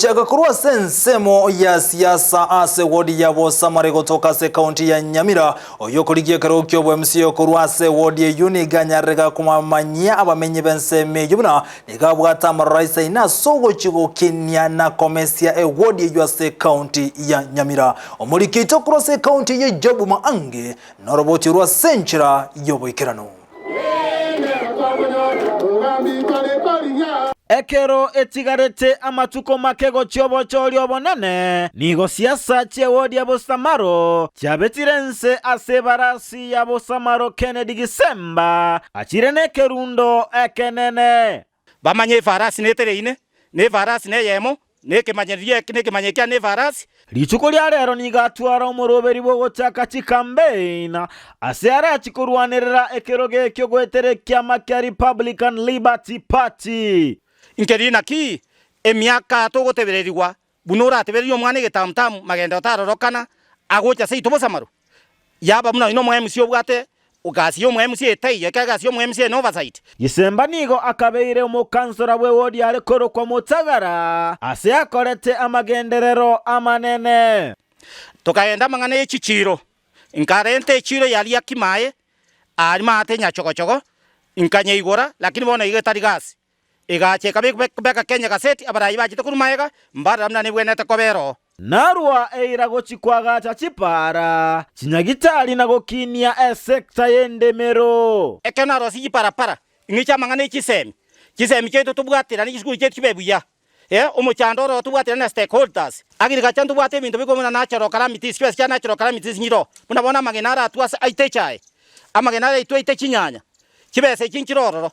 Gochaka korwa ase ensemo ya siasa ase wodi ya Bosamare gotoka ase ekaunti ya Nyamira, oyio okorigia ekerogo ki'obo MCA korwa ase wodi eyio nigo anyarire komanyia abamenyi b'ensemo eyio buna nigo abwate amaroro aisaine ase ogochia gokinia na komesia ewodi eyio ase ekaunti ya Nyamira. Omoriki oito korwa ase ekaunti eyio Job Maangi noroboti orwo ase enchera y'oboikeranu. Ekero etigarete amatuko make gochia obochori obonene, nigo siasa chi'ewodi ya Bosamaro chiabetire inse ase ebarasi ya Bosamaro Kennedy Gisemba achire nekerundo ekenene. Bamanye efarasi netereine, na efarasi neyemo, na ekemanyererio eke, na ekemanyererio kiane nefarasi. Rituko ria rero nigo atwara omoroberi bw'ogochaka chikambein ase arachi korwanerera ekerogo ekio goetera ekiama kia Republican Liberty Party. Nkeri naki emiaka togotebererigwa buna oratebererie omwana egetamutamu magende otarorokana agocha seito bosamaro? Yaba buna oino omo MC obwate egasi ya omo MC etaiyo, ekero egasi ya omo MC ene oversight. Gisemba nigo akabeire omokansora bw'ewodi are korokwa Motagara, ase akorete amagenderero amanene. Tokagenda amang'ana ye chichiiro, nkarenta echiiro yaria Kimae, aaria maate nyachogochogo, nkanyeigora, lakini bono iga etari gasi. Egacha ekabeka Kenya Gazette, abarai bachete korwa magega, mbarora buna nebwenerete koba eroo. Narua eira gochia koagacha chipaara, chinyagitari na gokinia esekta y'endemero. Ekero narosie chiparapara, ing'iche amang'ana e chisemi, chisemi chiaito tobwaterane chisukuru chiaito chibe buya, eh, omochando oro tobwaterane na stakeholders. Agriculture ntobwate ebinto bikobua buna natural calamities, chibesa chia natural calamities nchiroo, buna bono amagena aratwe ase aite echae, amagena araitwe aite chinyanya, chibesa echi nchire ororo.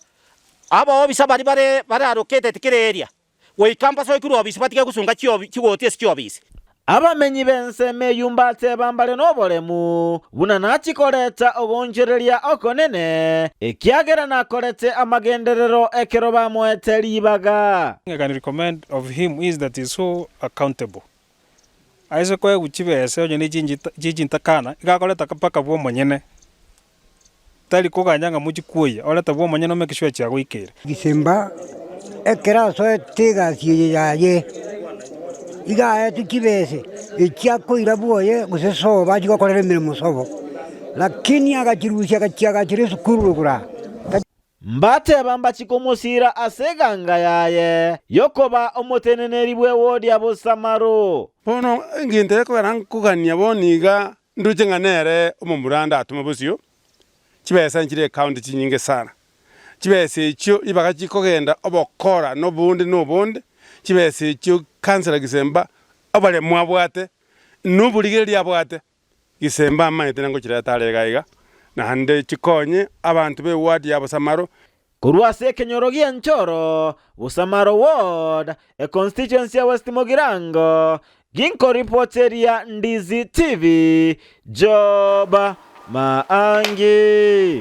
Abaobisa baria bare bare allocated kera area, goika mbasoe korwa obisi batige gosunga chiobi chigoti ase chiobisi. Abamenyi b'ensemo eyio mbateba mbare noboremu, buna nachie koreta ogoonchoreria okonene, ekiagera nakorete amagenderero ekero bamoete ribaga. I can recommend of him is that he's so accountable. Aise koegwa chibese onye ne chintakana, iga akoreta mpaka bwa omonyene. Tari koganya ng'a mochie kwoyia, orete bw'omonyene o make sure chiagoikeire. Gisemba ekero asoete egasi eye yaye, iga aetwe chibese echi akoira bwoye gose sobo achie gokorera emeremo sobo, lakini agachirusia agachiagachera esukuru rogoro aa. Mbateba mbachie komosiira ase eganga yaye y'okoba omoteneneri bw'ewodi ya Bosamaro. Bono egento gekogera nkogania bono iga Ndoche ng'a nere omomura ndatome bosio, chibesa nchire ecounty chinyinge sana. Chibesa echio ribaga chikogenda obokora na obonde na obonde, chibesa echio councillor Gisemba oboremu abwate, na oborigereria abwate, Gisemba amaete nangochireta are iga iga, naende chikonye abanto be ward ya Bosamaro. Korwa ase ekenyoro gi'enchoro, Bosamaro Ward, econstituency ya West Mugirango, ginkoripoteria Ndizi TV, Job Maangi.